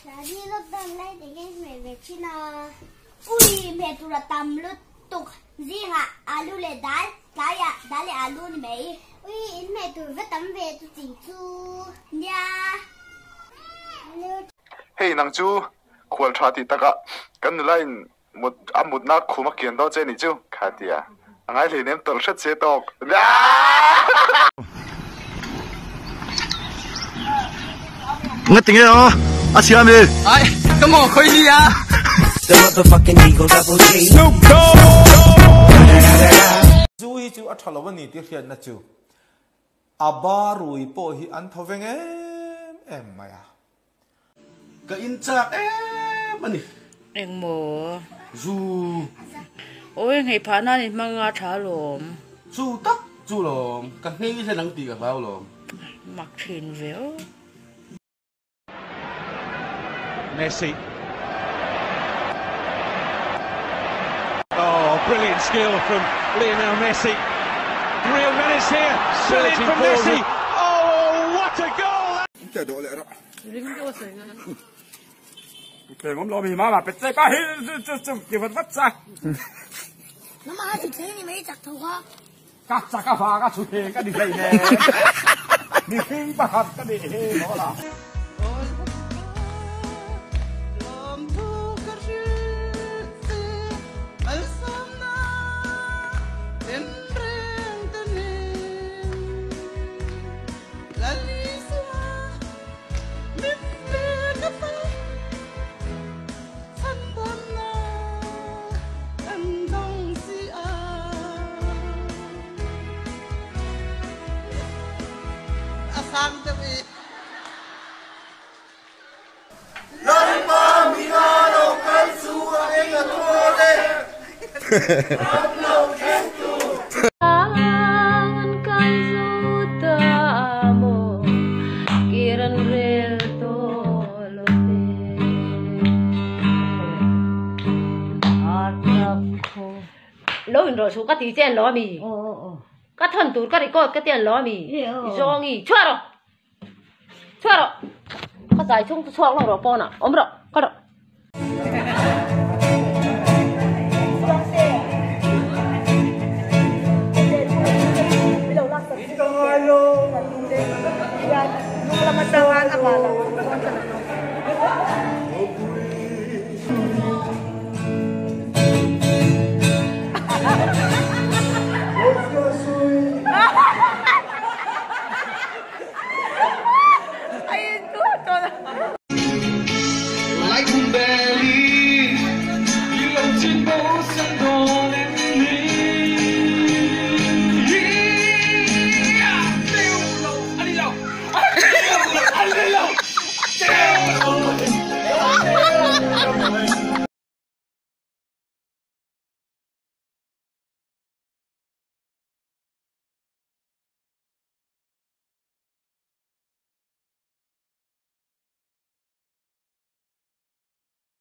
Tlani lockdown lai te hian hmeh ve thin a. Ui hmeh tur a tam lutuk zingah alu leh dal tlaiah dal leh alu ni mai. Ui in hmeh tur va tam ve chu ching chu nia. Hei nang chu khual tha tih takah kan nula in Mut a mutna khum a kian dawn che nih chu kha tia a ngai hlei nem tawlh hret se tawk. Nga tinge aw a siam i. Ai ka maw khoi li a. The motherfucking Eagle Double G. Snoop Dogg. Zu hi chu a tha lo a ni tih hriatna chu a ba rui pawh hi an tho veng em em mai a. Ka in chak em a ni. Engmaw? Zu. Awi nghei phah nan in hmang a tha lawm. Chu tak chu lawm. Ka nghei hlen ang tih ka hlau lawm. Mak thin ve aw. Messi. Oh, brilliant skill from Lionel Messi. Real menace here. Brilliant from Messi. Oh, what a goal! Lo in rawh suh ka ti che an lo ami? Ka thawn tur ka record ka ti an lo ami? I zawng i chhuah rawh! Chhuah rawh! Ka zai chhung chu chhuak hlawk rawh pawnah awm rawh ka rawh.